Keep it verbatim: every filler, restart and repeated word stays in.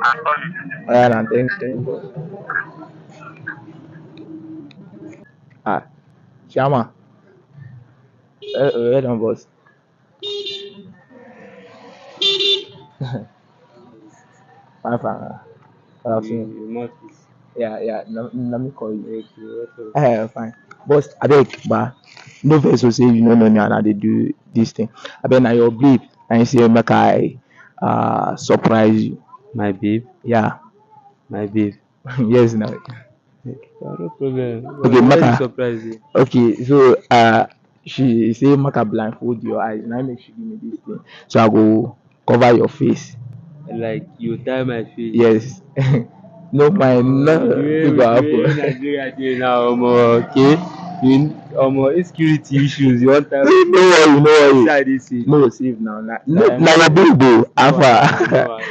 Alright, and thank, thank you. Ah, Shama. Uh, uh, hold on, boss. Fine, fine. Good afternoon. You, you must be. Yeah, yeah. Let, let me call you. Okay, what's up? Eh, fine. Boss, abeg, ba, no vex o say you no know me and I dey do this thing. Abeg, na your babe. I say make I uh, surprise you. My babe? Yeah. My babe. Yes, now. No problem. Okay, why Maka. You surprise you? Okay, so uh, she say make I blindfold your eyes. Now make she give me this thing. So I go cover your face. Like you tie my face. Yes. No mind, no. The way, the way Nigeria dey now, omo, okay. You, omo, insecurity issues. You want time? No worry, no worry. Inside this thing. No, safe now. Na, no, na your babe o. Alpha.